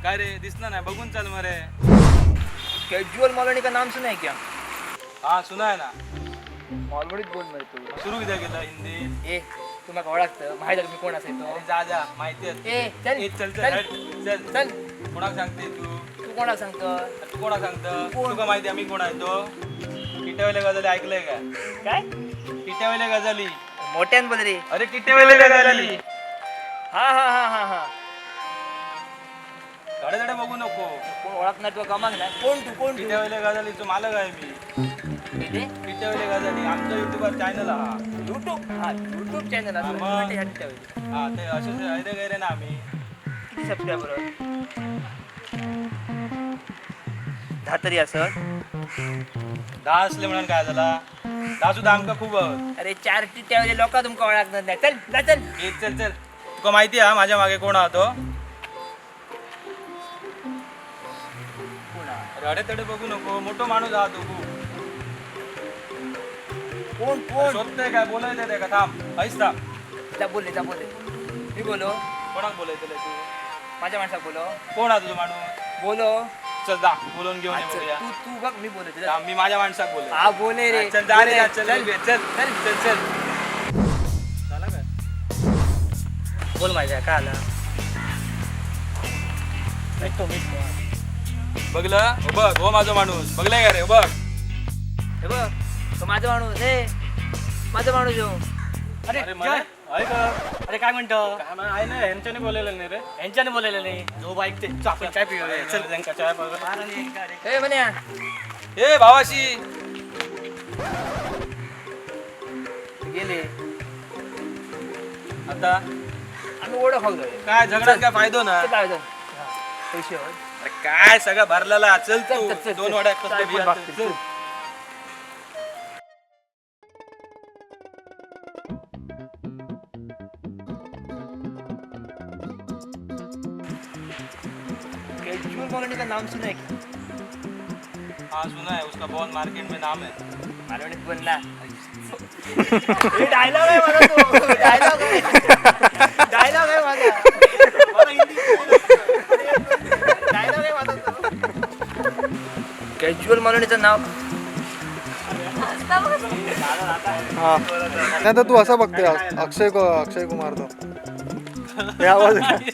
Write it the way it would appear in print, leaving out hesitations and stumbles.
काय रे, दिसणार नाही, बघून चाल मरे. कैजुअल मालवणी का नाम सुना है क्या? हा, सुना आहे ना. मालवणीत बोल मरे तू. सुरू किती केलं हिंदी? ए, तू म्हाका ओळखतं, माहिती आहे मी कोण असाय तो. अरे जा जा, माहिती आहे. ए चल. ए, चल चल. चल. हट, चल. चल. कोणाक सांगते तू? तू कोणाला सांगतो? तू कोणाक सांगतं? कोण? तुका माहिती आहे मी कोण आहे तो? टिट्यावेले गजाली ऐकलंय का? काय? टिट्यावेले गजाली. मोठ्यान बोल रे. अरे, टिट्यावेले गजाली. हा हा हा हा हा. धडे धडे बघू नको. कोण ओळखणार तुला कमांग ना. कोण तू, कोण तू? टिट्यावेले गजालीचो मालक आहे मी. किती? टिट्यावेले गजाली आमचा युट्यूबर चॅनल हा. युट्यूब, हा युट्यूब चॅनल. हा, मग. असं हा, ते असेच अरे गैरे ना आम्ही. किती सबस्क्रायबर? 10 तरी असत. 10 असले म्हणून काय झाला? 10 सुद्धा आमका खूप हवं. अरे, चार टिट्यावले लोक तुमका ओळखणार नाही. चल जा, चल. ए, चल चल. तुका माहिती आहे माझ्या मागे कोण आहा तो? कोण हा? अरे, अडे तडे बघू नको, मोठो माणूस आहा तो खूप. कोण कोण? शोधतोय काय, बोलायचं आहे का? थांब, ऐस थांब. जा बोलले, जा बोलले. मी बोलो. कोणाक बोलायचं तू? माझ्या माणसाक बोलो. कोण हा तुझो माणूस? बोलो. चल जा, बोलून घेऊन ये. हा, चल, बघूया. तू तू बघ, मी बोलतो जा. थांब, मी माझ्या माणसाक बोलतो. हा, बोले रे. चल जा रे, बोले. जा, चल चल. बघूया, चल चल. चल चल. झाला काय? बोल माझ्या, काय आला? भेटतो भेटतो. बघलं, हो बघ, हो माझा माणूस. बघलाय का रे? हो बघ. हे बघ, तो माझा माणूस हे, माझा माणूस हो. अरे अरे मला काय? ऐक. अरे काय म्हणतो? काय आहे ना, ह्यांच्याने बोलायला नाही रे. यांच्याने बोलायला नाही, जो बाईक ते आपण काय पिऊया? चल, त्यांका चाय बघ. हे म्हण्या. ए भावाशी. गेले. आता आम्ही ओढ खाऊ जाऊया. काय झगड्यात काय फायदो ना? चल, काय जाऊ. पैसे हवे. अरे काय सगळं भरलेला, चल चल, तू. चल, चल, दोन चल. वड्या चाय करतो, पण बिया, भागतील, चल. चल. कैजुअल कॉलोनी का नाम सुना है क्या? हाँ, सुना है, उसका बहुत मार्केट में नाम है. मालवणीत बोल ना. हे डायलॉग आहे माझा, तो डायलॉग आहे, डायलॉग आहे माझा. मला हिंदी डायलॉग आहे माझा तो. कॅज्युअल मालवणीचं नाव. हा, नाही तर तू असं बघते अक्षय अक्षय कुमार तो हे आवाज. नाही.